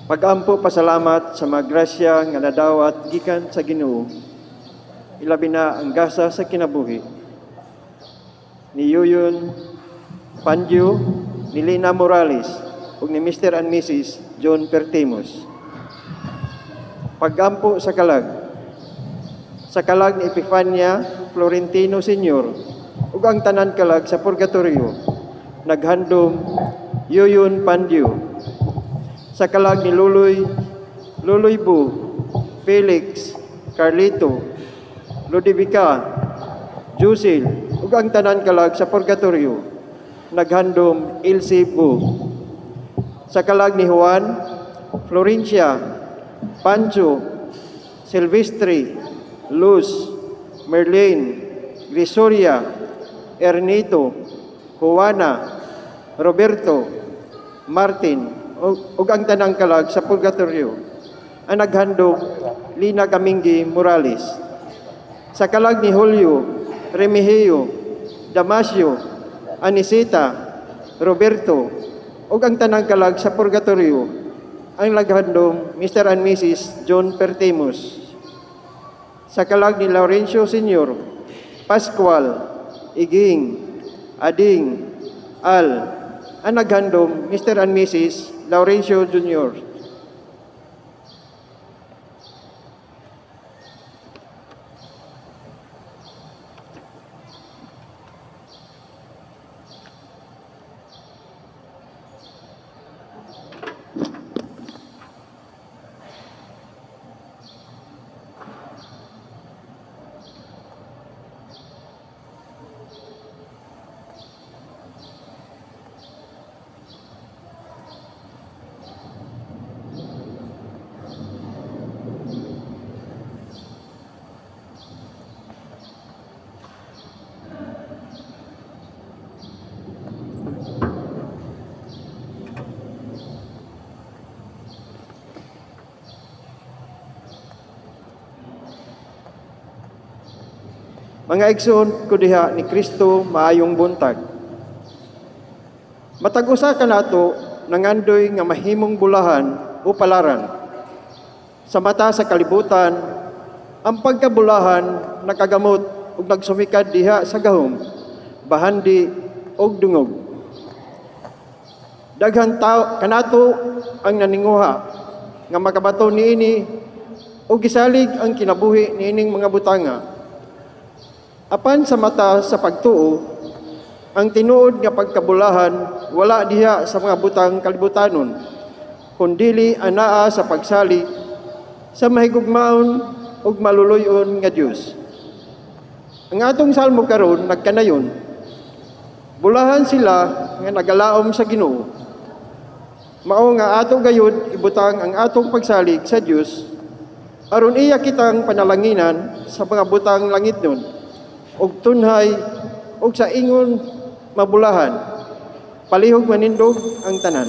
Pag-ampo pasalamat sa mga grasya nga nadawat gikan sa Ginoo, ilabi na ang gasa sa kinabuhi. Ni Yuyun Pandio, ni Lina Morales, ug ni Mr. and Mrs. John Pertimos. Pag-ampo sa kalag. Sa kalag ni Epifania Florentino Sr. ug ang tanan kalag sa Purgatorio, naghandom Yuyun Pandio. Sa kalag ni Luloy, Luloy Bu, Felix, Carlito, Ludovica, Jusil, ug ang tanan kalag sa Purgatorio, naghandom Ilse Bu. Sa kalag ni Juan, Florencia, Pancho, Silvestre, Luz, Merlin, Grisoria, Ernito, Juana, Roberto, Martin, ug ang tanang kalag sa Purgatorio, ang naghandom Lina Gaminggi Morales. Sa kalag ni Julio, Remigio, Damasio, Anisita, Roberto, ug ang tanang kalag sa Purgatorio, ang naghandom Mr. and Mrs. John Pertimus. Sa kalag ni Laurencio Sr., Pascual, Iging, Ading, Al, ang naghandom Mr. and Mrs. Laurencio Jr. Mga igsoon ko diha ni Kristo, maayong buntag. Matag usa kanato nangandoy nga mahimong bulahan o palaran. Sa mata sa kalibutan, ang pagkabulahan nakagamot ug nagsumikad diha sa gahom, bahandi og dungog. Daghan tao kanato ang naninguha nga makabato niini ug gisalig ang kinabuhi niining mga butanga. Apan sa mata sa pagtuo, ang tinuod nga pagkabulahan wala diha sa mga butang kalibutanon, kundili anaa sa pagsali sa mahigugmaon ug maluluy-on nga Dios. Ang atong salmo karon nagkanayon, bulahan sila nga nagalaom sa Ginoo. Mao nga ato gayud ibutang ang atong pagsalig sa Dios aron iya kitang panalanginan sa mga butang langitnon ug tunhay ug sa ingon mabulahan. Palihog manindog ang tanan.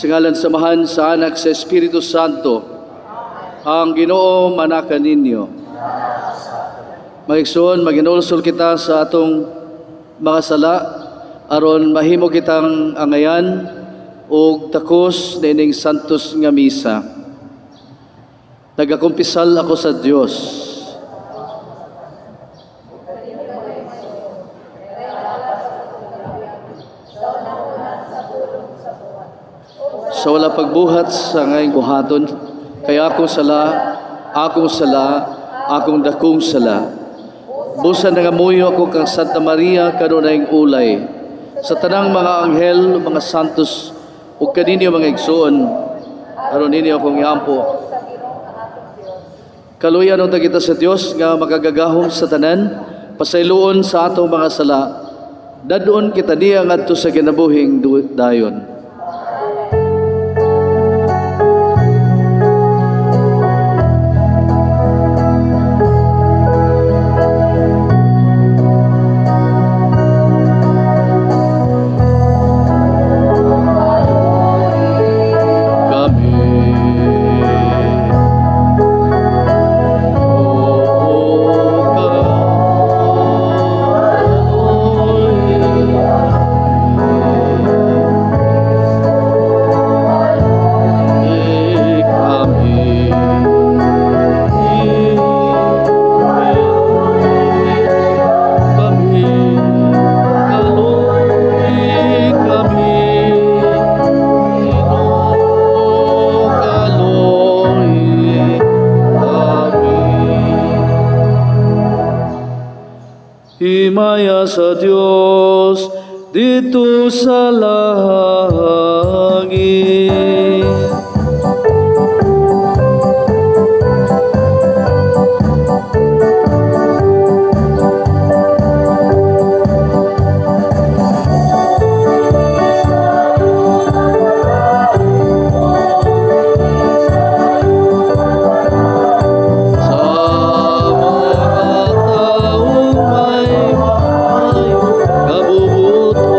Sa ngalan sa Amahan, sa Anak, sa Espiritu Santo, ang Ginoo manaka ninyo. Mga igsoon, maginulsol kita sa atong mga sala aron mahimo kitang angayan og takos niining santos nga misa. Nagakumpisal ako sa Dios. Sa wala pagbuhat sa ngayong buhaton, kay akong sala, akong sala, akong dakong sala. Busa nangamuyo ako kang Santa Maria kanunayng ulay, sa tanang mga anghel, mga santos, ug kaninyo mga igsoon, aron ninyo akong iampo. Kaluyan unta kita sa Dios nga makagagahom sa tanan, pasayloon sa atong mga sala, dadon kita niya ngadto sa kinabuhing dayon. Himaya sa Dios dito sa langit. Sa mga taong may kabubuton,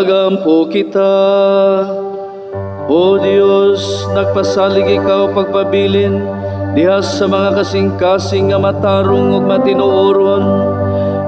Magampo kita. O Dios, nagpasalig ikaw pagpabilin diha sa mga kasing-kasing nga matarong ug matinuoron.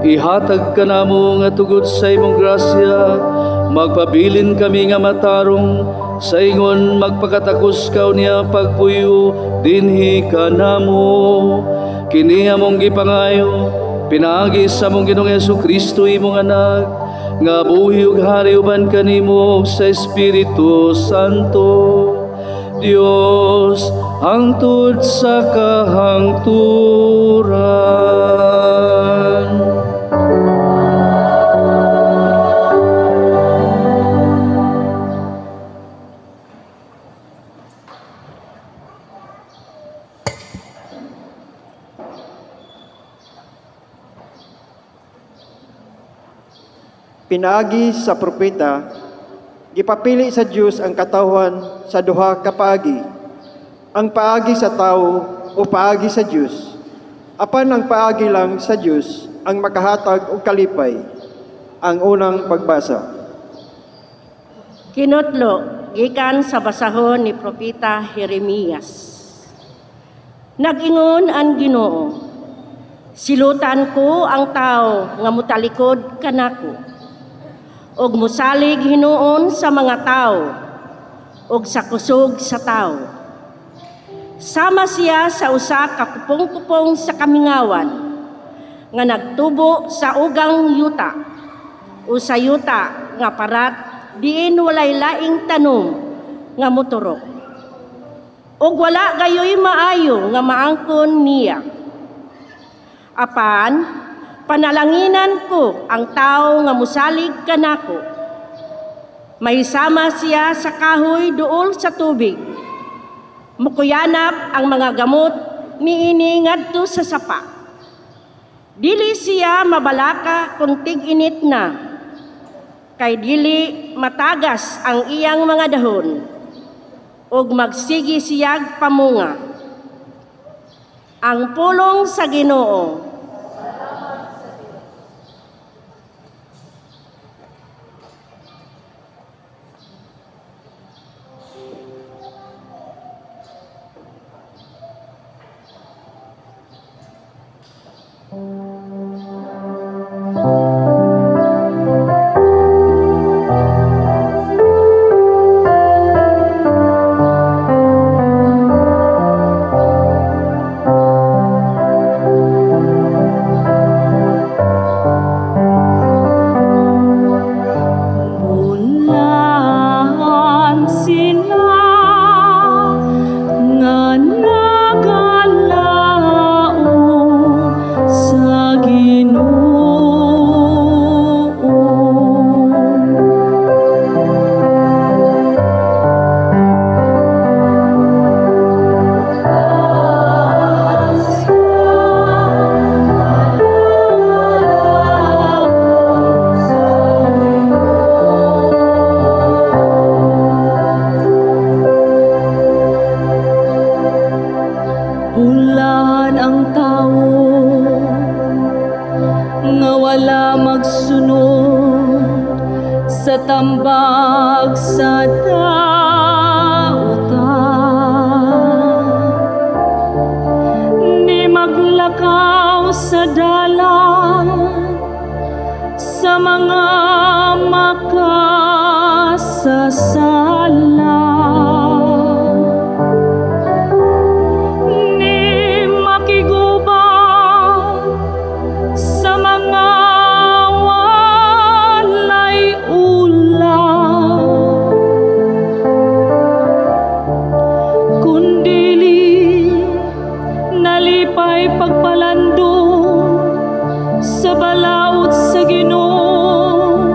Ihatag ka namo nga tugod sa imong grasya, magpabilin kami nga matarong, sa ingon magpakatakos ka niya pagpuyo dinhi ka namo. Kini among gipangayo pinaagi sa among Ginoong Hesukristo imong anak, nga buhi ug hari uban kanimo sa Espiritu Santo, Dios hangtod sa kahangturan. Pinaagi sa propeta, gipapili sa Dios ang katawhan sa duha ka paagi, ang paagi sa tawo o paagi sa Dios. Apan ang paagi lang sa Dios ang makahatag og kalipay. Ang unang pagbasa. Kinutlo gikan sa basahon ni Propeta Jeremias. Nag-ingon ang Ginoo, silutan ko ang tao nga mutalikod kanako, ug mosalig hinuon sa mga tao ug sa kusog sa tao. Sama siya sa usa ka kupong-kupong sa kamingawan nga nagtubo sa ugang yuta o sa yuta nga parat diin walay laing tanom nga moturok. Ug wala gayoy maayo nga maangkon niya. Apan panalanginan ko ang tao nga musalig kanako. Mahisama siya sa kahoy duol sa tubig. Mukuyanap ang mga gamot niini ngadto sa sapa. Dili siya mabalaka kung tig-init na, kay dili matagas ang iyang mga dahon, ug magsigi siyag pamunga. Ang pulong sa Ginoo. Tambag sa dautan, ni maglakaw sa dalan sa mga makasasala, ni makiguban sa mga walay ulam, kundili nalipay pagpalando sa balaod sa Ginoo.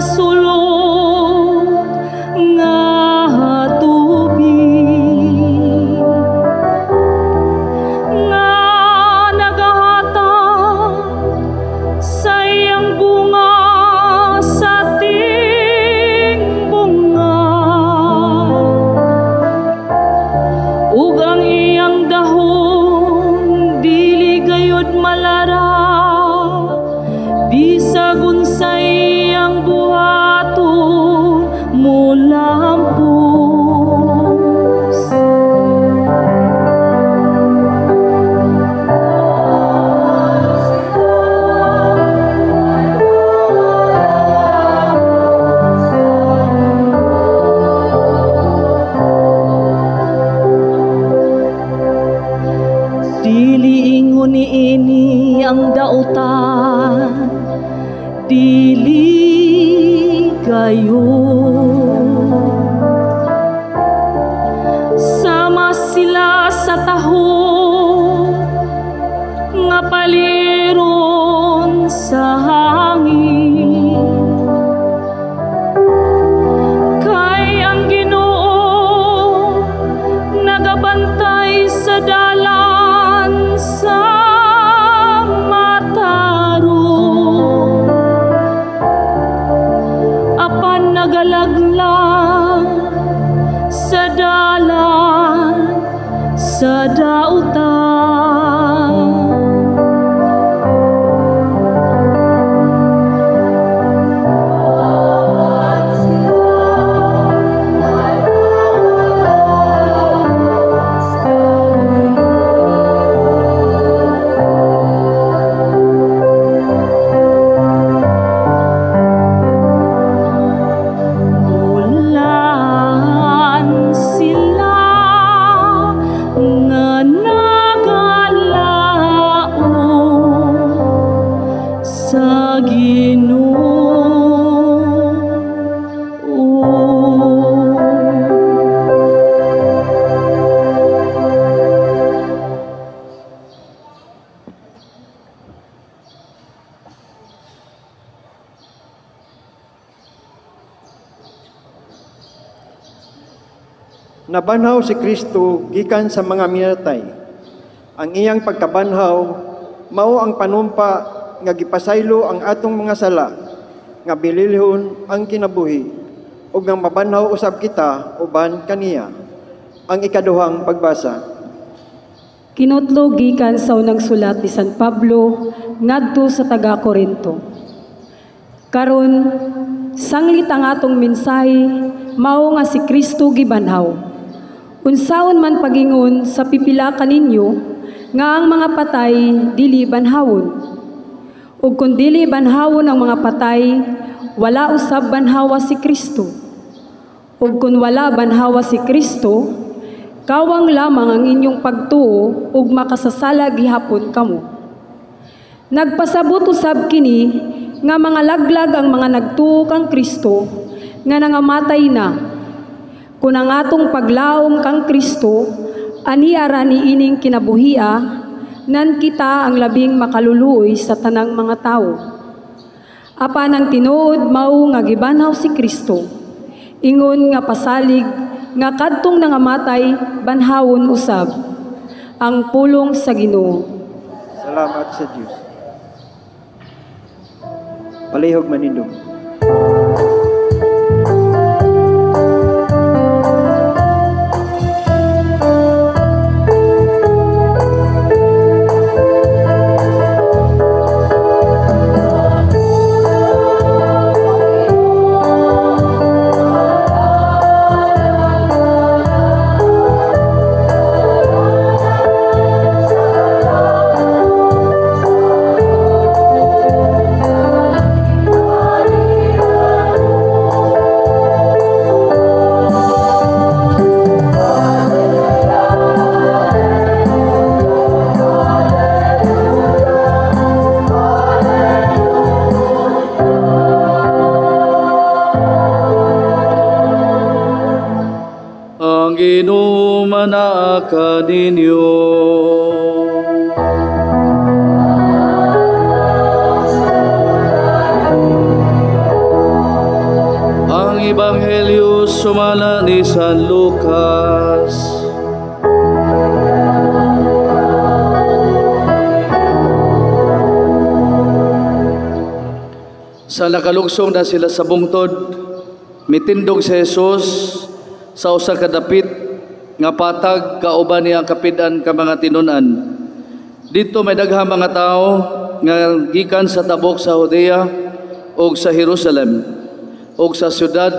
sulog nga tubig nga nagahatag sa iyang bunga sa tingbunga ug ang iyang dahon dili gayud malara bisag unsay iyang buhaton molampos. Dili ingon niini ang dautan, dili kayo. Sama sila sa taho nga paliron sa hangin. Kay ang Ginoo nagabantay sa dalan sa matarong, apan nagalaglag sa dalan sa dautan. Bulan sila nga nagalaom sa Ginoo. Nabanhaw si Kristo gikan sa mga minatay. Ang iyang pagkabanhaw mao ang panumpa nga gipasaylo ang atong mga sala, nga bililhon ang kinabuhi ug nga mabanhaw usab kita uban kaniya. Ang ikaduhang pagbasa. Kinutlo gikan sa unang sulat ni San Pablo ngadto sa taga Korinto. Karon sanglit ang atong mensahe mao nga si Kristo gibanhaw. Unsaon man pagingon sa pipila kaninyo nga ang mga patay dili banhawon. Ug kun dili banhawon ang mga patay, wala usab banhawa si Kristo. Ug kun wala banhawa si Kristo, kawang lamang ang inyong pagtuo ug makasasala gihapon kamo. Nagpasabot usab kini nga mga laglag ang mga nagtuo kang Kristo nga nangamatay na. Kun ang atong paglaom kang Kristo ani ara niining kinabuhia, nan kita ang labing makaluluoy sa tanang mga tawo. Apan ang tinuod mao nga gibanhaw si Kristo, ingon nga pasalig nga kadtong nangamatay banhawon usab. Ang pulong sa Ginoo. Salamat sa Dios. Palihog manindog. Kaninyo. Ang Ebanghelyo sumala ni San Lucas. Sa nakalugsong na sila sa bungtod, mitindog si Jesus sa usa ka dapit nga patag kauban niya ang kapid-an ka mga tinun-an. Dito may daghang mga tawo nga gikan sa tabok sa Judea ug sa Jerusalem ug sa syudad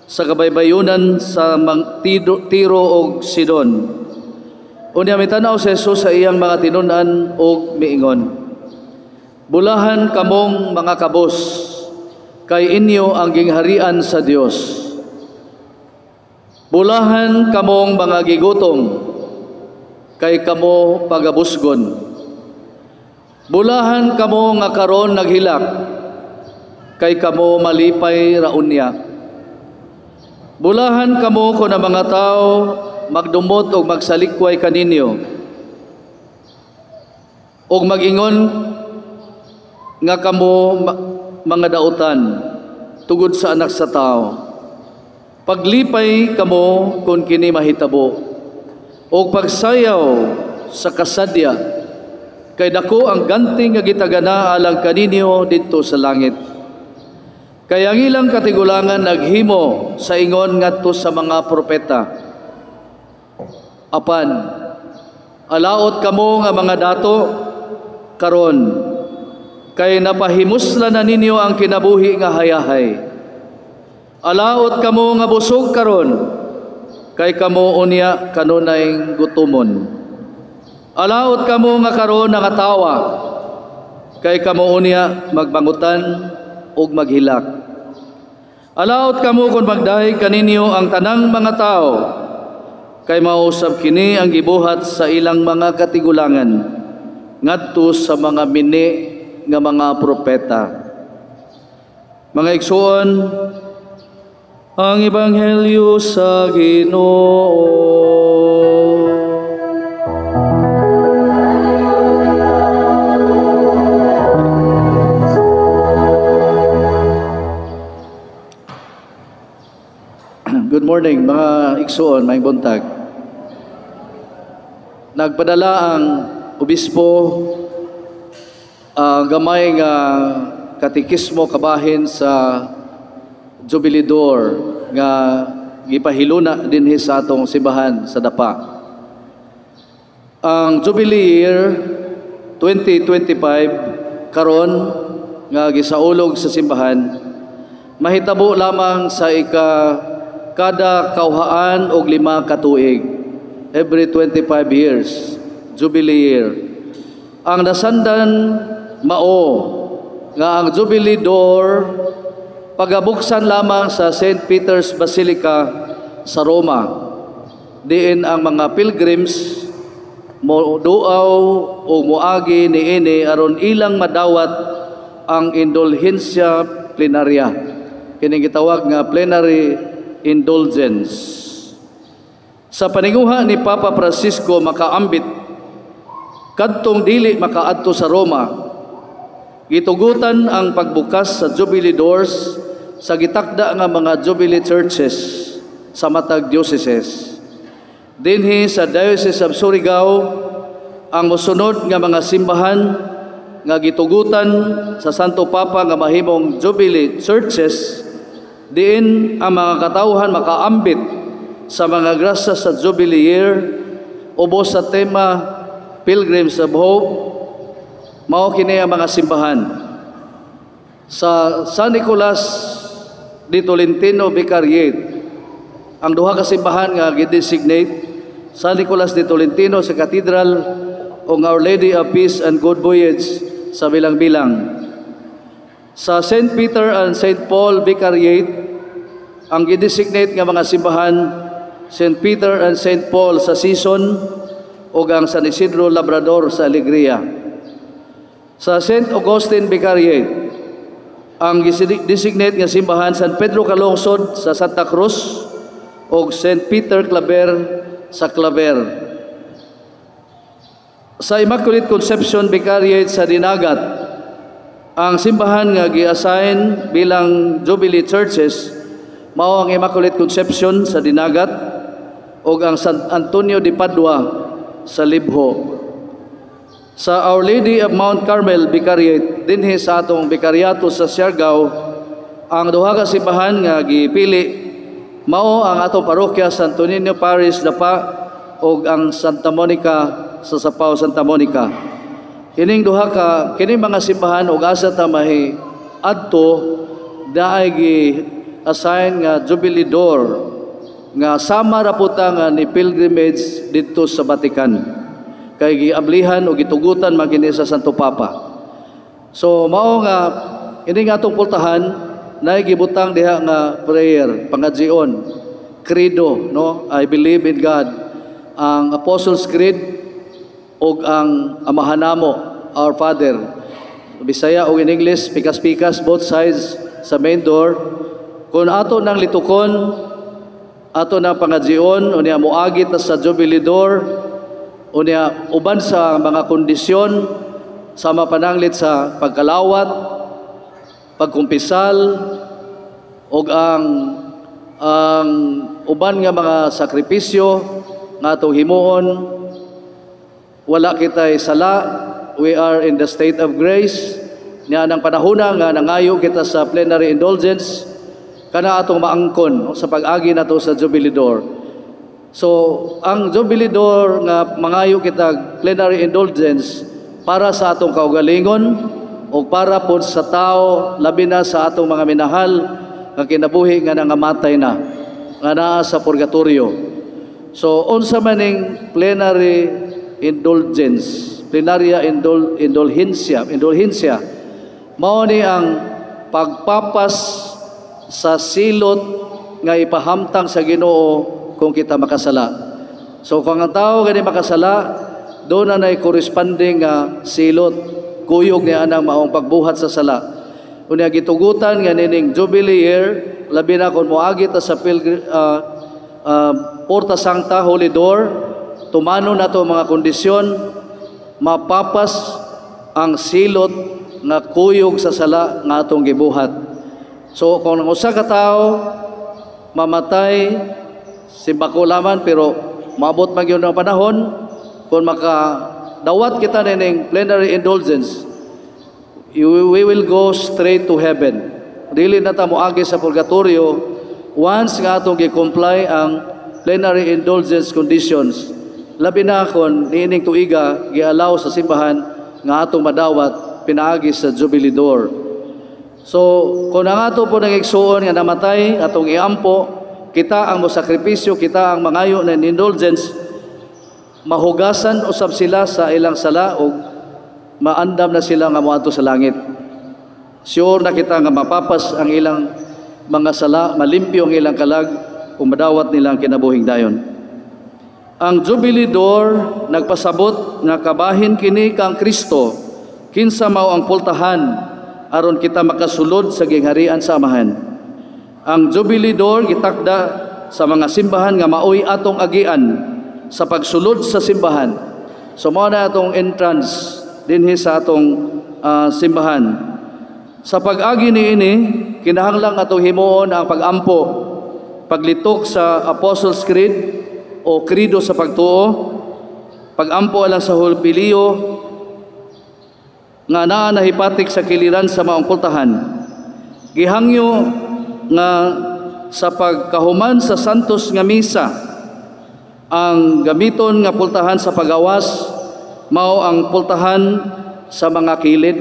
sa kabaybayunan sa Tiro ug Sidon. Unya mitanaw si Jesus sa iyang mga tinun-an ug miingon, "Bulahan kamong mga kabos, kay inyo ang gingharian sa Dios. Bulahan kamong mga gigutom, kay kamo pagabusgon. Bulahan kamo nga karon naghilak, kay kamo malipay raunya. Bulahan kamo kon ang mga tao magdumot og magsalikway kaninyo, og magingon nga kamo mga dautan tugod sa anak sa tao. Paglipay kamo kon kini mahitabo, og pagsayaw sa kasadya, kay dako ang ganting nga gitagana alang kaninyo didto sa langit. Kay ang ilang katigulangan naghimo sa ingon ngadto sa mga propeta. Apan alaot kamo nga mga dato karon, kay napahimuslan na ninyo ang kinabuhi nga hayahay. Alaot kamo nga busog karon, kay kamo unya kanunay gutomon. Alaot kamo nga karon nangatawa, kay kamo unya magbangutan ug maghilak. Alaot kamo kon magdahig kaninyo ang tanang mga tao, kay mausab kini ang gibuhat sa ilang mga katigulangan ngadto sa mga mini nga mga propeta." Mga igsoon, ang Ebanghelyo sa Ginoo. Good morning mga igsoon, maayong buntag. Nagpadala ang obispo gamay nga katikismo kabahin sa Jubilee Door nga gipahiluna dinhi sa atong simbahan sa Dapa. Ang Jubilee Year 2025 karon nga gisaulog sa simbahan mahitabo lamang sa ika kada kauhaan og 5 ka tuig, every 25 years, Jubilee Year. Ang nasandan mao nga ang Jubilee Door pagabuksan lamang sa St. Peter's Basilica sa Roma. Diin ang mga pilgrims moduaw o moagi niini aron ilang madawat ang indulhensya plenarya. Kining gitawag nga plenary indulgence. Sa paninguha ni Papa Francisco makaambit kadtong dili makaadto sa Roma, gitugutan ang pagbukas sa Jubilee Doors sa gitakda nga mga Jubilee Churches sa matag dioceses. Dinhi sa Diocese of Surigao, ang mosunod nga mga simbahan nga gitugutan sa Santo Papa nga mahimong Jubilee Churches, diin ang mga katawhan makaambit sa mga grasya sa Jubilee Year ubos sa tema Pilgrims of Hope. Mao kini ang mga simbahan: sa San Nicolas de Tolentino Vicariate, ang duha ka simbahan nga gi-designate, San Nicolas de Tolentino sa Cathedral o Our Lady of Peace and Good Voyage sa Bilang-Bilang. Sa St. Peter and St. Paul Vicariate, ang gi-designate nga mga simbahan, St. Peter and St. Paul sa Sison o ang San Isidro Labrador sa Alegria. Sa St. Augustine Vicariate, ang designate nga simbahan, San Pedro Calungsod sa Santa Cruz o St. Peter Claver sa Claver. Sa Immaculate Conception Vicariate sa Dinagat, ang simbahan nga gi-assign bilang Jubilee Churches Mao ang Immaculate Conception sa Dinagat ug ang San Antonio de Padua sa Libjo. Sa Our Lady of Mount Carmel Vicariate dinhi sa atong vikariato sa Siargao, ang duha ka simbahan nga gipili mao ang atong parokya Santo Niño Parish Dapa ug ang Santa Monica sa Sapao, Santa Monica. Kining duha ka kining mga simbahan ug asa ta mahi adto, naay gi assign nga Jubilee Door nga sama ra pud ta nga ni pilgrimage didto sa Vatican kay giablihan o gitugutan man kini sa Santo Papa. So mao nga ini nga atong pultahan naay gibutang diha nga prayer, pangadzion, credo, no? I believe in God, ang Apostles' Creed ug ang Amahan Namo, Our Father. Bisaya o in English, pikas-pikas both sides sa main door. Kung ato nang litukon, ato nang pangadzion, unya moagi ta sa Jubilee Door, unya uban sa mga kondisyon sama pananglit sa pagkalawat, pagkumpisal, ug ang uban nga mga sakripisyo nga atong himuon, wala kita'y sala, we are in the state of grace niya ng panahona nga nangayo kita sa plenary indulgence, kana atong maangkon sa pag-agi nato sa Jubilee Door. So ang Jubilee Door nga mangayo kita plenary indulgence para sa atong kaugalingon o para pod sa tao, labi na sa atong mga minahal nga kinabuhi nga nangamatay na, nga naa sa purgatorio. So unsa man ning plenary indulgence, plenaria indulhensia? Indulhensia mao ni ang pagpapas sa silot nga ipahamtang sa Ginoo kung kita makasala. So kung ang tao gani makasala, doon na nay corresponding nga silot, kuyog niya anang maong pagbuhat sa sala. Unya gitugutan nga nining Jubilee year, labi na kung moagi ta sa Porta Sancta, Holy Door, tumano nato mga kondisyon, mapapas ang silot nga kuyog sa sala nga atong gibuhat. So kung ang usa ka tawo mamatay, simbako laman, pero maabot man gyud ang panahon, kung maka dawat kita nining plenary indulgence, we will go straight to heaven. Dili na ta moagi sa purgatorio once nga atong gi-comply ang plenary indulgence conditions, labi na kon niining tuiga gialaw sa simbahan nga atong madawat pinaagi sa Jubilee Door. So kung ang ato po nang igsuon nga namatay, atong iampo, kita ang mosakripisyo, kita ang mangayo ng indulgence, mahugasan usab sila sa ilang sala o maandam na sila nga moadto sa langit. Sure na kita nga mapapas ang ilang mga sala, malimpyo ang ilang kalag kung madawat nila ang kinabuhing dayon. Ang Jubilee Door nagpasabot nga kabahin kini kang Kristo, kinsa mao ang pultahan aron kita makasulod sa gingharian sa Amahan. Ang Jubilee Door gitakda sa mga simbahan nga maoy atong agian sa pagsulod sa simbahan. So mao na atong entrance dinhi sa atong simbahan. Sa pag-agi niini, kinahanglang atong himuon ang pag-ampo, paglitok sa Apostles' Creed o Credo sa pagtuo, pag-ampo alang sa Hulpilio nga naa nahipatik sa kiliran sa maong pultahan. Gihangyo nga sa pagkahuman sa Santos nga Misa, ang gamiton nga pultahan sa pagawas mao ang pultahan sa mga kilid,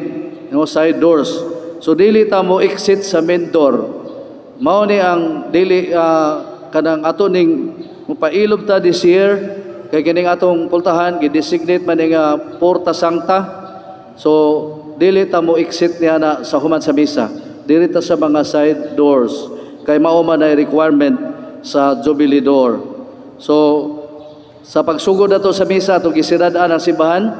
no, side doors. So dili ta mo exit sa main door. Mao ni ang dili kanang ato ning mupailob ta this year kay kining atong pultahan gi-designate man nga Porta Sancta. So dili ta mo exit niya na sa human sa misa. Dili ta sa mga side doors kay mao man ay requirement sa Jubilee Door. So sa pagsugod nato sa misa, atong gisirad-an ang simbahan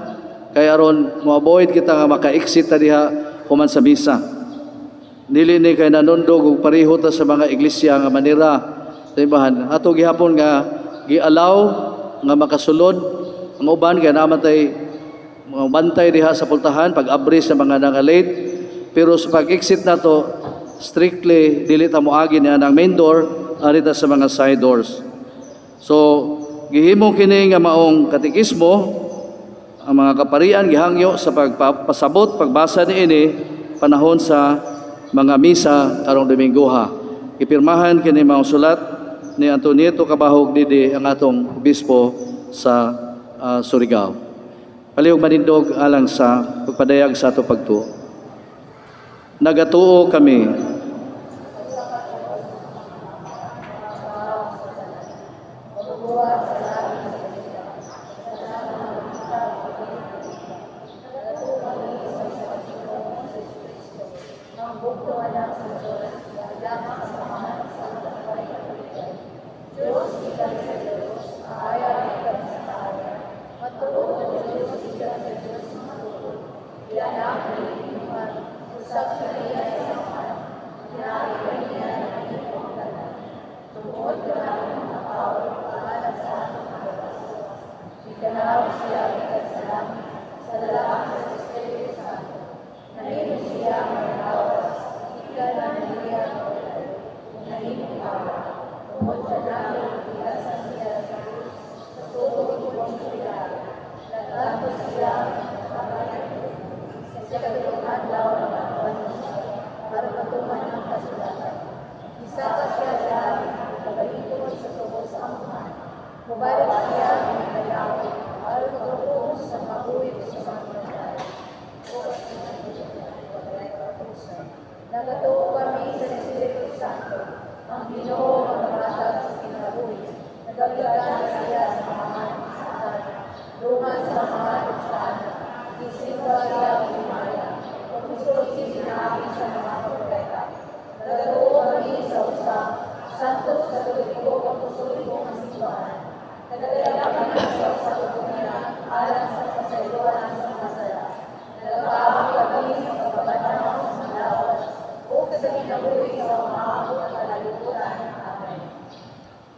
kay aron mo-avoid kita nga maka-exit ta diha human sa misa. Dili ni kay nanundog og pareho ta sa mga iglesia nga manira sa simbahan. Ato gihapon nga gialaw nga makasulod ang uban kay naman tay mga bantay diha sa pultahan pag-abri sa mga nanga-late, pero sa pag-exit nato Strictly dili ta moagi niya ang main door, ari ta sa mga side doors. So gihimo kini nga maong katekismo, ang mga kaparian gihangyo sa pagpasabot, pagbasa niini panahon sa mga misa karong Domingoha. Gipirmahan kini maong sulat ni Antonieto Cabahug didi, ang atong obispo sa Surigao. Palihog manindog alang sa pagpadayag sa ato pagtuo. Nagatuo kami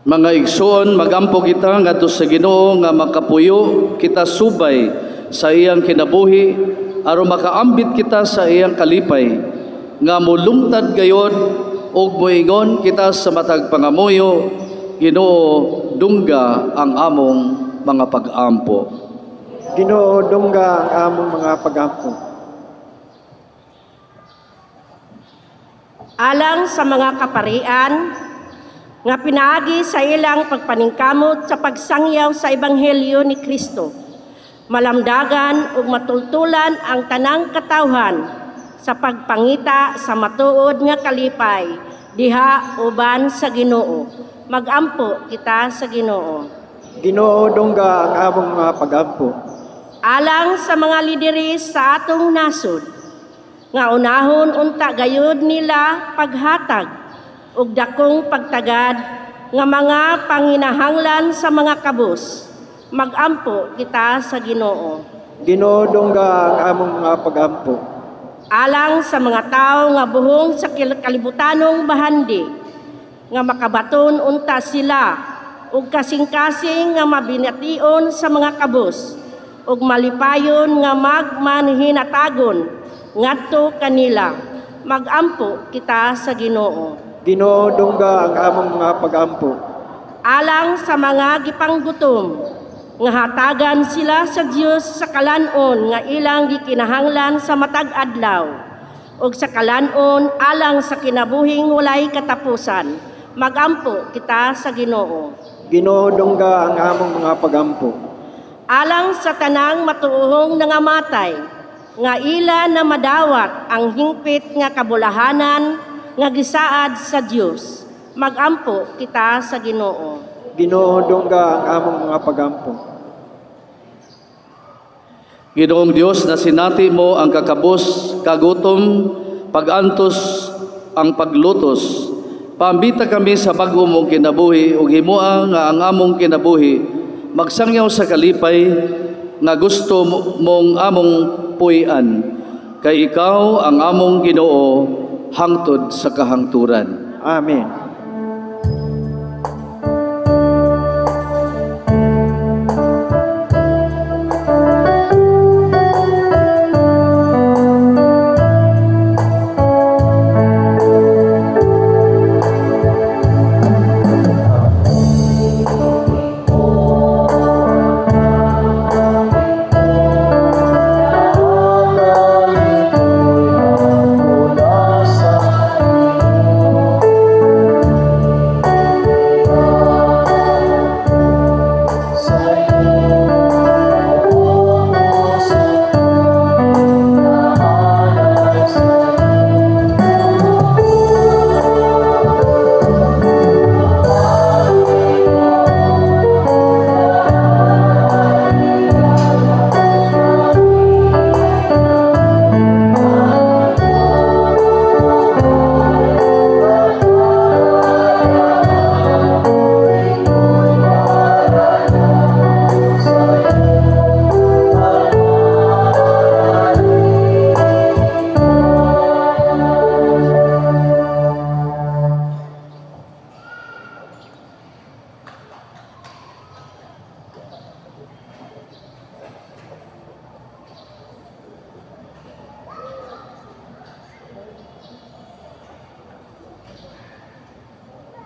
Mga igsoon, magampo kita ngadto sa Ginoo nga makapuyo kita subay sa iyang kinabuhi aron makaambit kita sa iyang kalipay nga molungtad gayod ug moingon kita sa matag pangamuyo. Ginoo, dungga ang among mga pag-ampo. Ginoo, dungga ang among mga pag-ampo. Alang sa mga kaparian nga pinaagi sa ilang pagpaningkamot sa pagsangyaw sa Ebanghelyo ni Kristo, malamdagan ug matultulan ang tanang katawhan sa pagpangita sa matuod nga kalipay diha uban sa Ginoo. Magampo kita sa Ginoo. Ginoo, dungga ang among mga pagampo. Alang sa mga lideres sa atong nasod nga unahon unta gayud nila paghatag ug dakong pagtagad nga mga panginahanglan sa mga kabus, magampo kita sa Ginoo. Ginoo, dungga ang among mga pagampo. Alang sa mga tawo nga buhong sa kalibutanong bahandi nga makabaton unta sila ug kasing-kasing nga mabination sa mga kabus ug malipayon nga magmanhinatagon ngadto kanila, magampo kita sa Ginoo. Ginoo, dungga ang among mga pagampo. Alang sa mga gipanggutom nga hatagan sila sa Dios sa kalan-on nga ilang gikinahanglan sa matag adlaw ug sa kalan-on alang sa kinabuhing walay katapusan, magampo kita sa Ginoo. Ginoo, dungga ang among mga pagampo. Alang sa tanang matuohong nangamatay nga ila na madawat ang hingpit nga kabulahanan nga gisaad sa Dios, magampo kita sa Ginoo. Ginoo, dungga ang among mga pagampo. Ginoong Dios, nasinati mo ang kakabos, kagutom, pagantos, ang paglutos. Paambita kami sa bag-o mong kinabuhi ug himoa nga ang among kinabuhi magsangyaw sa kalipay nga gusto mong among puy-an. Kay ikaw ang among Ginoo hangtod sa kahangturan. Amen.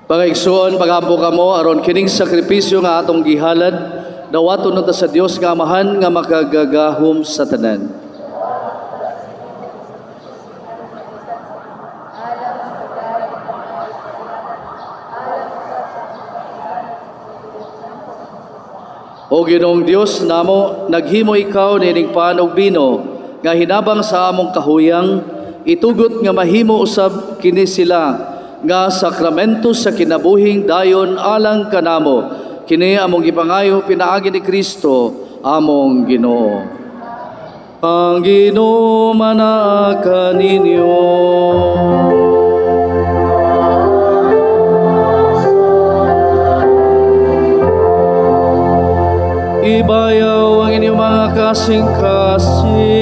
Pagaigsuon, pagampo kamo aron kining sakripisyo nga atong gihalad dawaton unta sa Dios nga Amahan nga makagagahom sa tanan. O Ginoong Dios namo, naghimo ikaw niining pan ug bino nga hinabang sa among kahuyang, itugot nga mahimo usab kini sila nga sakramento sa kinabuhing dayon alang kanamo. Kini among gipangayo pinaagi ni Kristo among Ginoo. Ang Ginoo manaa kaninyo. Ibayaw ang inyong mga kasing-kasing.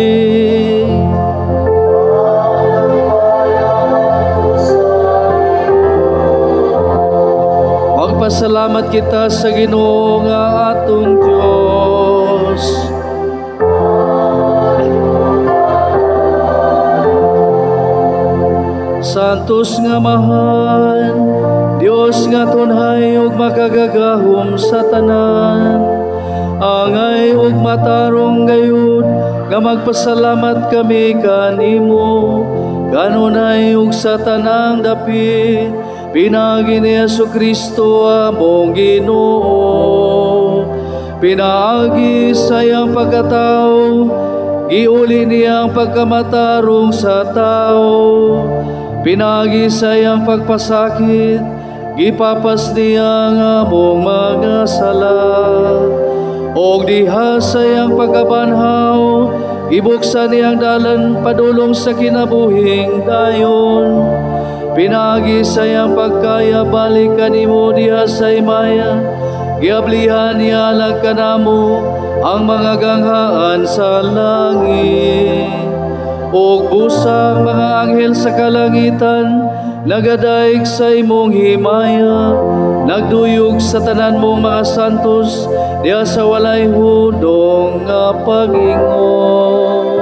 Magpasalamat kita sa Ginoo nga atong Dios. Santos nga Amahan, Dios nga tunhay ug makagagahom sa tanan, angay ug matarong gayud nga magpasalamat kami kanimo kanunay ug sa tanang dapit pinaagi ni Jesucristo among Ginoo. Pinaagi sa iyang pagkatao, giuli niya ang pagkamatarong sa tao. Pinaagi sa iyang pagpasakit, gipapas niya ang among mga sala. Og diha sa iyang pagkabanhaw, gibuksan niyang dalan padulong sa kinabuhing dayon. Pinaagi sa iyang pagkaya balik kanimo diha sa himaya, giablihan niya lang kanamo ang mga ganghaan sa langit. Og busang mga anghel sa kalangitan, nagadaig sa imong himaya, nagduyog sa tanan mong mga santos, diha sa walay hunong nga pag-ingon.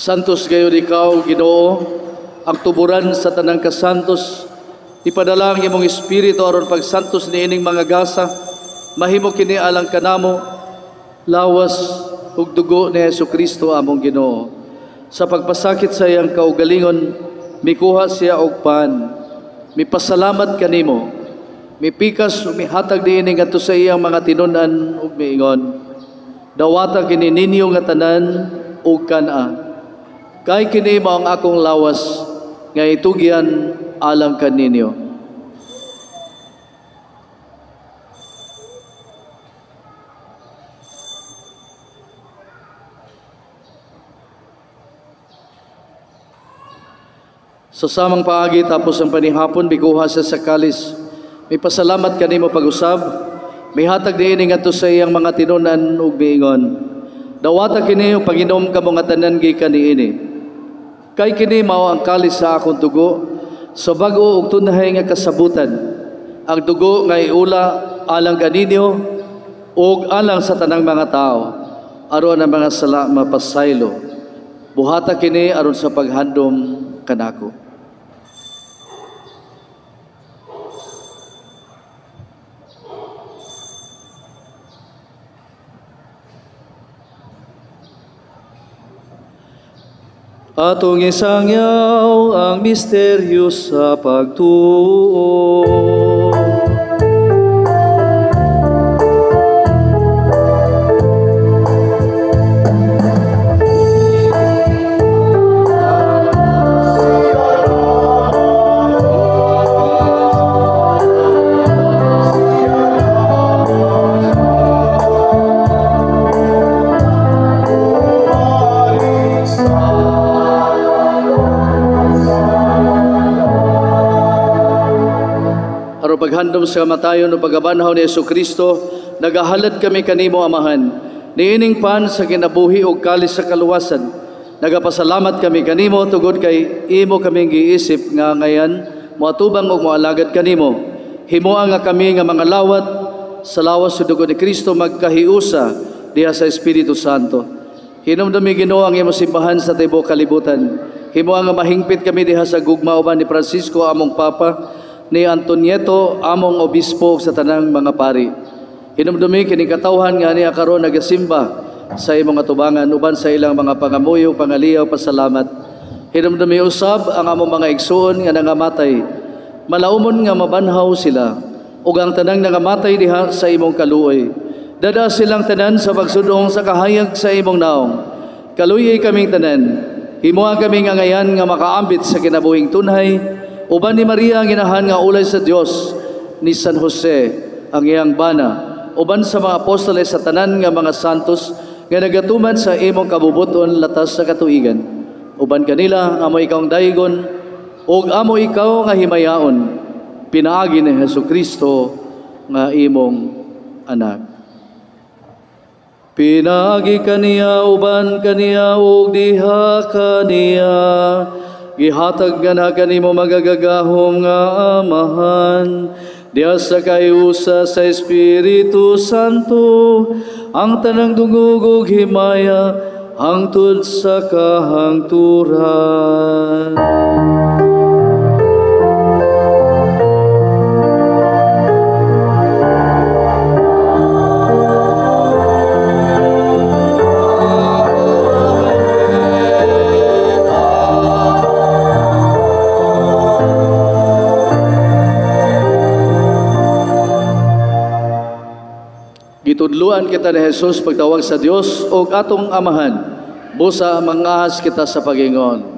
Santos gayud ikaw, Ginoo, ang tuburan sa tanang kasantos. Ipadala ang imong espiritu aron pagsantos niining mga gasa. Mahimo kini alang kanamo, lawas ug dugo ni Hesukristo among Ginoo. Sa pagpasakit sa iyang kaugalingon, mikuha siya og pan. Mipasalamat kanimo. Mipikas ug mihatag niini ngadto sa iyang mga tinun-an ug miingon, dawata kini ninyo nga tanan ug kan-a. Kay kini mao ang akong lawas nga itugyan alang kaninyo. Sa samang paagi tapos ang panihapon, mikuha siya sa kalis. May pasalamat kanimo pag-usab, mihatag niini ngadto sa iyang mga tinun-an ug miingon, dawata kini ug panginom kamo nga tanan gikan niini. Kay kini mao ang kalis sa akong dugo, sa bag-o ug tunhay nga kasabutan. Ang dugo nga iula alang kaninyo ug alang sa tanang mga tao, aron ang mga sala mapasaylo. Buhata kini aron sa paghandom kanako. Atong isangyaw ang misteryo sa pagtuo. Paghandom sa kamatayon o pagabanhaw ni Jesucristo, nagahalad kami kanimo, Amahan, niining pan sa kinabuhi o kalis sa kaluwasan. Nagapasalamat kami kanimo tungod kay imo kaming giisip nga ngayan moatubang og moalagad kanimo. Himoa nga kami nga mga lawat sa lawas sa dugo ni Kristo magkahiusa diha sa Espiritu Santo. Hinumdumi Ginoo ang imong simbahan sa tibuok kalibutan. Himoa nga mahingpit kami diha sa gugma uban ni Francisco among Papa, ni Antonieto among obispo sa tanang mga pari. Hinumdumi kining katawhan nga niya karon nagasimba sa imong atubangan uban sa ilang mga pangamuyo, pangaliyaw, pasalamat. Hinumdumi usab ang among mga igsuon nga nangamatay. Malaumon nga mabanhaw sila ug ang tanang nangamatay diha sa imong kaluoy. Dada silang tanan sa pagsudong sa kahayag sa imong naong. Kaluyay kaming tanan. Himoa kami nga ngayan nga makaambit sa kinabuhing tunhay uban ni Maria ang inahan nga ulay sa Dios, ni San Jose ang iyang bana, uban sa mga apostoles sa tanan nga mga santos nga nagatuman sa imong kabubuton latas sa katuigan. Uban kanila amo ikaw ang daygon ug amo ikaw nga himayaon, pinaagi ni Jesucristo nga imong anak. Pinaagi kaniya, uban kaniya ug diha kaniya, gihatag nga na kanimo magagagahom nga Amahan, diha sa kayusa sa Espiritu Santo, ang tanang dungog ug himaya hangtod sa kahangturan. Gitudluan kita ni Jesus pagtawag sa Dios o atong Amahan. Busa mangahas kita sa pagingon.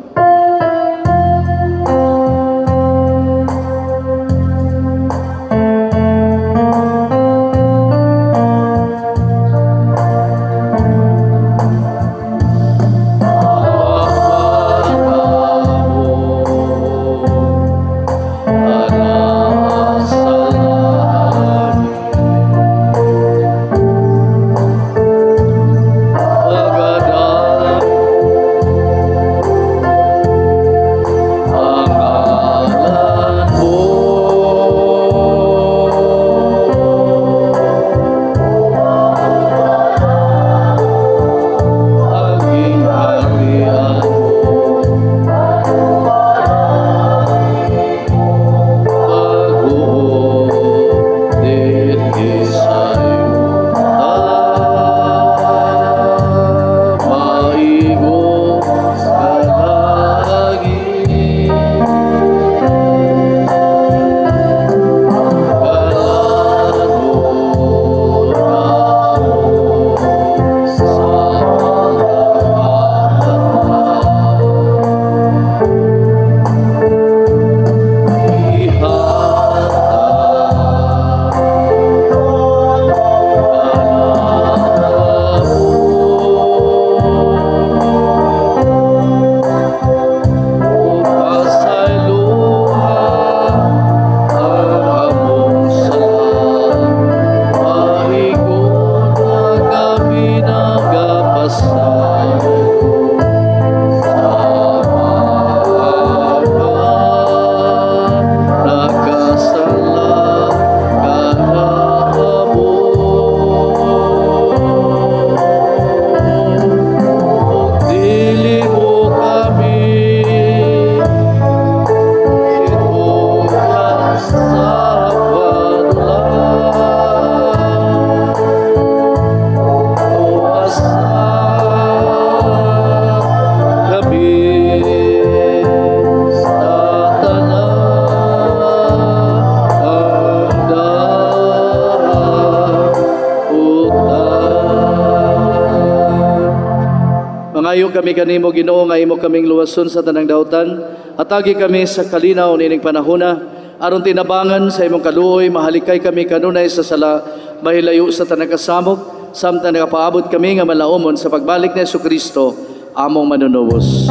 Nangayo kami kanimo, Ginoo, nga imo kaming luwason sa tanang dautan. Hatagi kami sa kalinaw nining panahona, aron tinabangan sa imong kaluoy, mahalikay kami kanunay sa sala, mahilayo sa tanang kasamok, samtang nakapaabot kami nga malaumon sa pagbalik ni Jesucristo, among manunubos.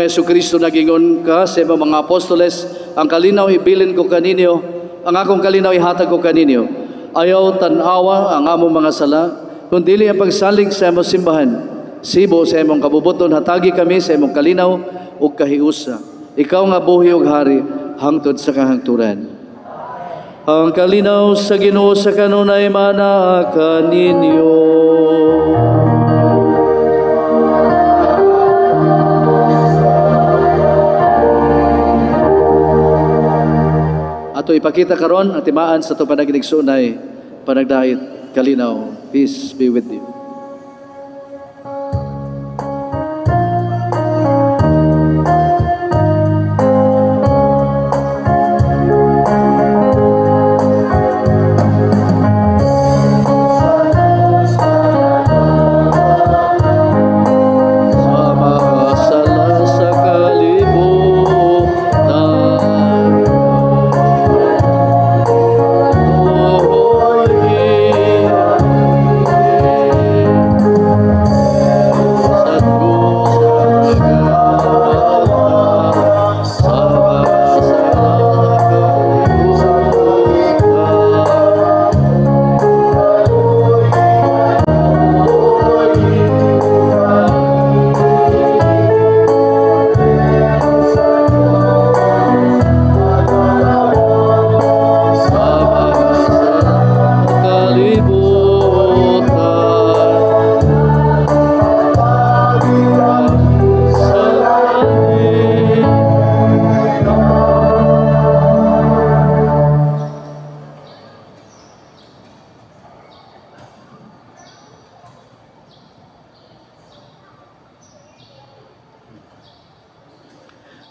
Jesucristo, nagingon ka sa imong mga apostoles, ang kalinaw ibilin ko kaninyo, ang akong kalinaw ihatag ko kaninyo. Ayaw tan-awa ang among mga sala, kun dili ang pagsalig sa imong simbahan. Sibo sa imong kabubuton, hatagi kami sa imong kalinaw ug kahiusa. Ikaw nga buhi ug hari hangtod sa kahangturan. Ang kalinaw sa Ginoo sa kanunay manaa kaninyo. Ato ipakita karon ang timaan sa ato panagigsuonay, panagdait, kalinaw. Peace be with you.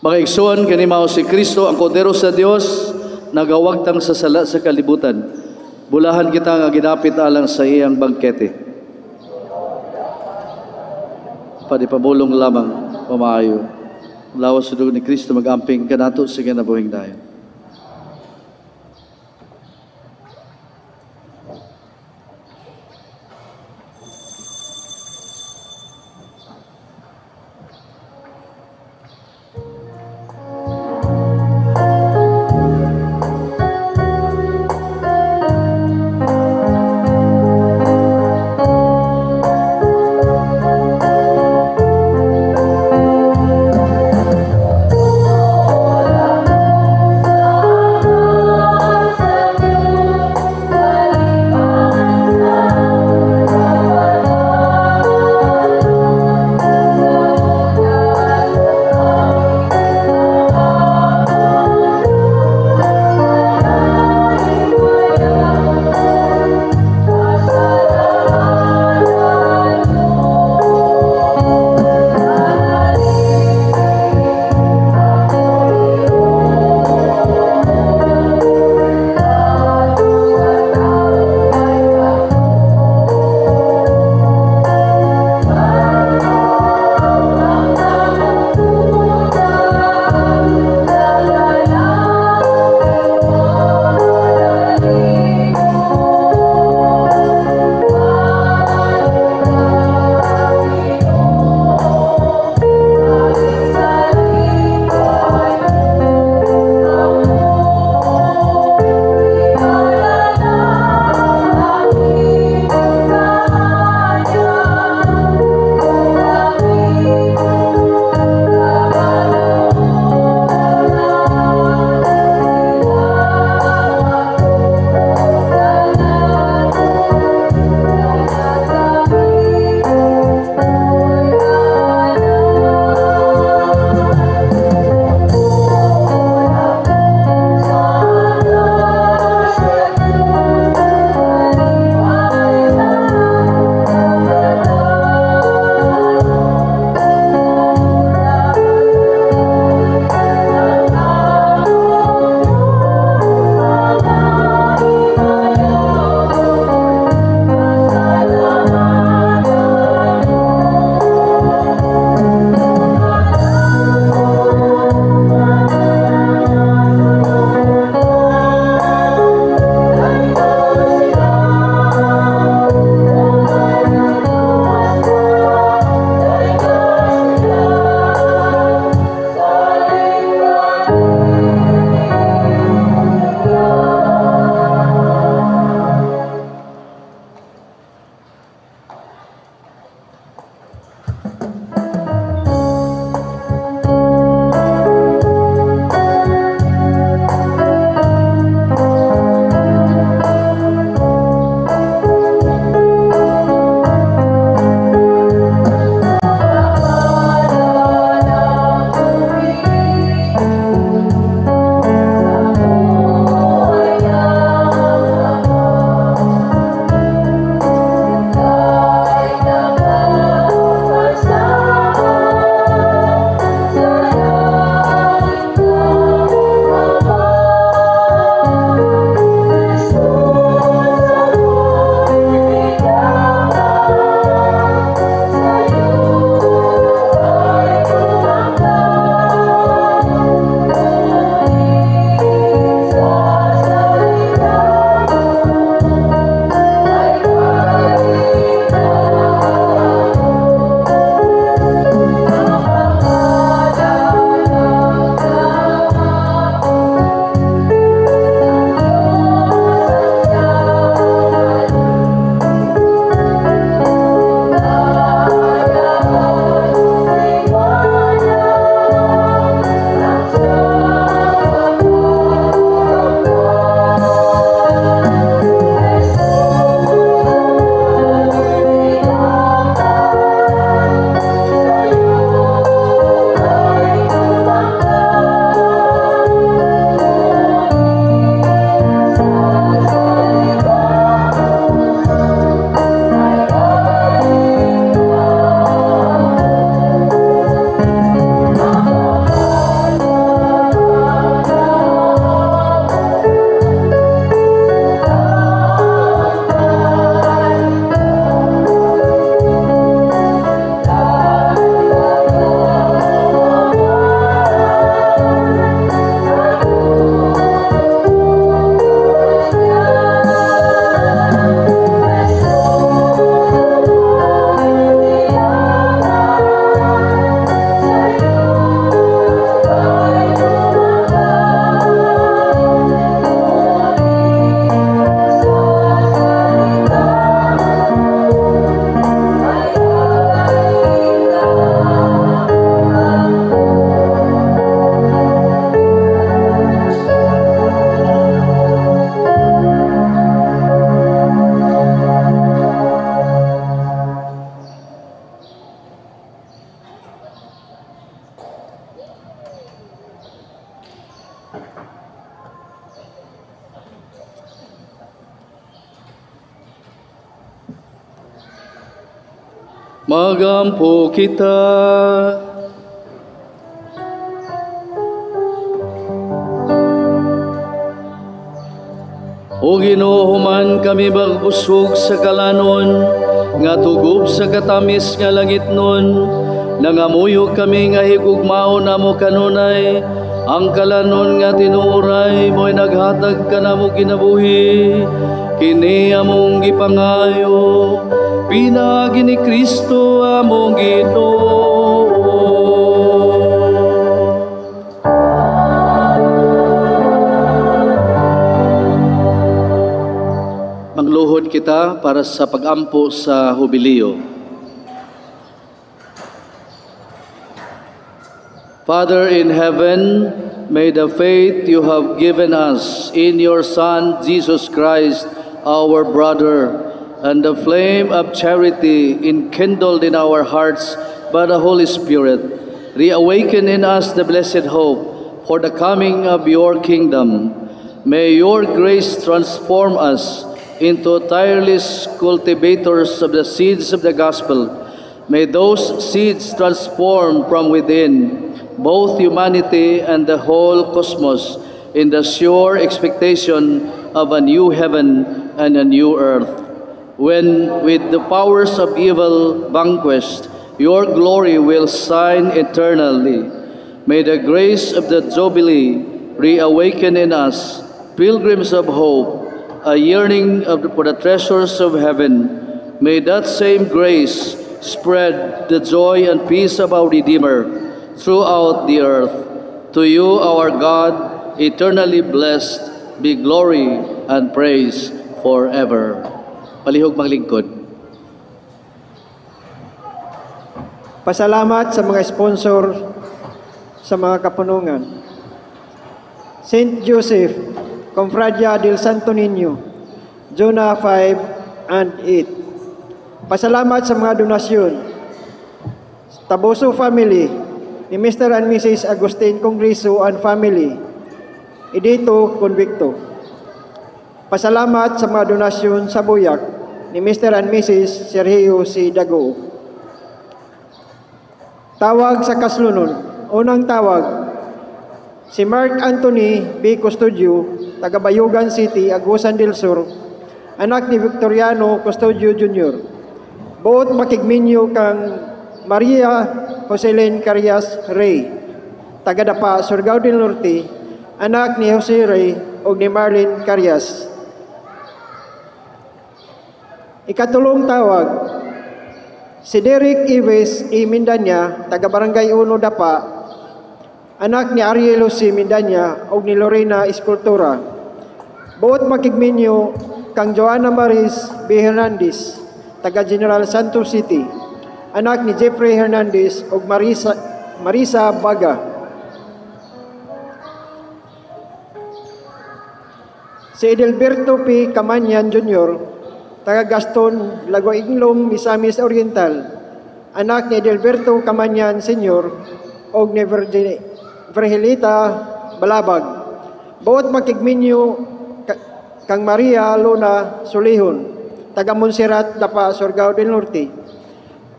Mga igsoon, kini mao si Kristo ang kordero sa Dios, nagawagtang sa sala sa kalibutan. Bulahan kita nga ginapit alang sa iyang bangkete. Padipamulong lamang pamaayo. Lawas sa dugo ni Kristo magamping kanato sa kinabuhing dayon. Magampo kita. O Ginoo, human kami magbusog sa kalanon, nga tugob sa katamis nga langit nun, nangamuyo kami nga higugmaon namo kanunay, ang kalanon nga tinuoray mo'y naghatag kanamo kinabuhi, kini among gipangayo, pinaagi ni Kristo among Ginoo. Magluhod kita para sa pagampo sa Hubileo. Father in heaven, may the faith you have given us in your Son, Jesus Christ, our brother, and the flame of charity enkindled in our hearts by the Holy Spirit, reawaken in us the blessed hope for the coming of your kingdom. May your grace transform us into tireless cultivators of the seeds of the gospel. May those seeds transform from within both humanity and the whole cosmos in the sure expectation of a new heaven and a new earth, when with the powers of evil vanquished, your glory will shine eternally. May the grace of the Jubilee reawaken in us, pilgrims of hope, a yearning for the treasures of heaven. May that same grace spread the joy and peace of our Redeemer throughout the earth. To you, our God, eternally blessed, be glory and praise forever. Palihog maglingkod. Pasalamat sa mga sponsor sa mga kapunungan. St. Joseph, Confradia del Santo Niño, Jonah 5 and 8. Pasalamat sa mga donasyon. Taboso Family, ni Mr. and Mrs. Agustin Congreso and Family, Edito Convicto. Pasalamat sa mga donasyon sa buyak ni Mr. and Mrs. Sergio C. Dago. Tawag sa kaslunon. Unang tawag, si Mark Anthony B. Custodio, taga Bayugan City, Agusan del Sur, anak ni Victoriano Custodio Jr. Buot makigminyo kang Maria Joselyn Carias Rey, taga Dapa, Surigao del Norte, anak ni Jose Rey ug ni Marlene Carias. Ikatulong tawag, si Derek Ives E. Mindanya, taga Barangay Uno Dapa, anak ni Ariel Jose Mindanya ug ni Lorena Escultura. Buot makigminyo kang Joanna Maris B. Hernandez, taga General Santos City, anak ni Jeffrey Hernandez ug Marisa Baga. Si Edelberto P. Camanyan Jr., taga Gaston, Lagoinglong, Misamis Oriental, anak ni Edelberto Camanyan Sr. ug ni Virgilita Balabag. Buot makigminyo kang Maria Luna Sulihon, taga Montserrat, Dapa, Surigao del Norte,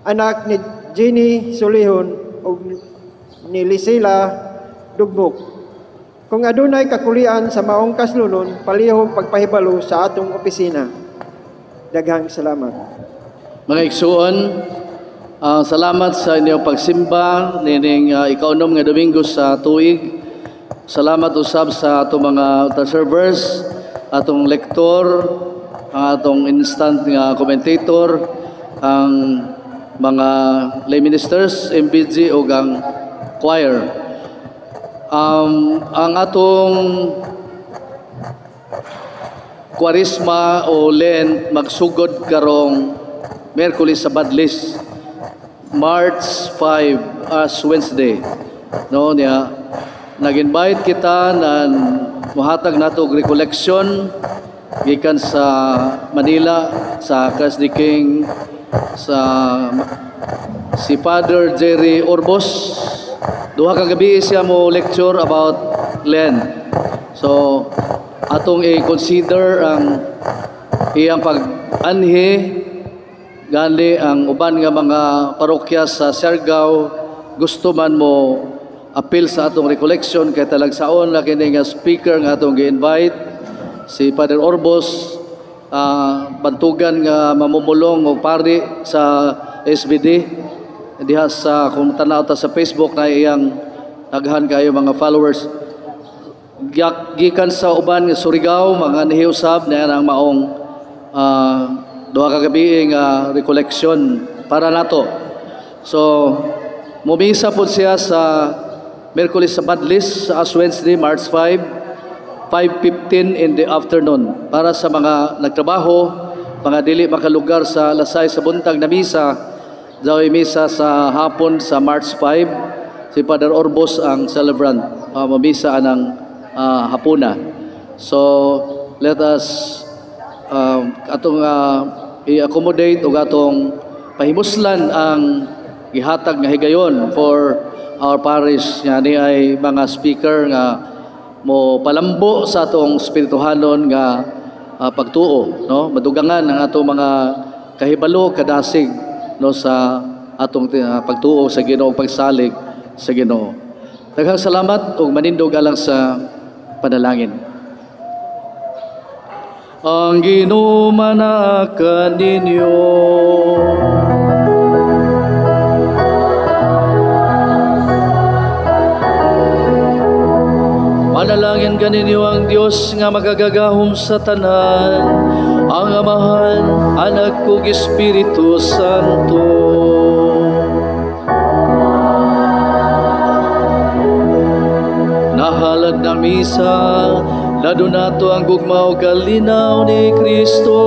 anak ni Jenny Sulihon ug ni Lisila Dugmok. Kung adunay kakulian sa maong kaslunon, palihog pagpahibalo sa atong opisina. Daghang salamat. Mga igsuon, salamat sa inyong pagsimba nining ikaunom nga Domingo sa tuig. Salamat usab sa atong mga altar servers, atong lektor, ang atong instant nga commentator, ang mga lay ministers, MBG ug ang choir. Ang atong Kwaresma o Lent magsugod karong Miyerkules sa Badlis, March 5 as Wednesday. No niya nag-invite kita na muhatag nato og recollection gikan sa Manila sa Christ the King sa si Father Jerry Orbos. Duha ka gabi siya mo lecture about Lent. So atong i-consider ang iyang pag-anhi Gani ang uban nga mga parokya sa Siargao gusto man mo apil sa atong recollection kay talagsaon na kini nga speaker nga atong gi-invite si Father Orbos, bantugan nga mamumulong og pari sa SVD diha sa, kung tanaw ta sa Facebook na iyang daghan kayo mga followers. Gikan sa uban nga Surigao, mga nihiusab na ang maong 2 ka gabi nga recollection para nato. So mumisa pod siya sa Miyerkules sa Badlis sa Ash Wednesday, March 5, 5:15 in the afternoon, para sa mga nagtrabaho, mga dili makalugar sa alas 6 sa buntag na misa, daway misa sa hapon sa March 5. Si Father Orbos ang celebrant, mamisa anang hapuna. So let us atong i-accommodate ug atong pahimuslan ang gihatag nga higayon for our parish nga ni ay mga speaker nga mo palambo sa atong espirituhanon nga pagtuo, no, madugangan ang atong mga kahibalo, kadasig, no, sa atong pagtuo sa Ginoo, pagsalig sa Ginoo. Daghang salamat ug manindog alang sa panalangin. Ang Ginoo manaa kaninyo. Manalangin kaninyo ang Dios nga makagagahom sa tanan, ang Amahan, Anak ug Espiritu Santo. Nahalad ng misa, nadonato ang gugma ug kalinaw ni Kristo.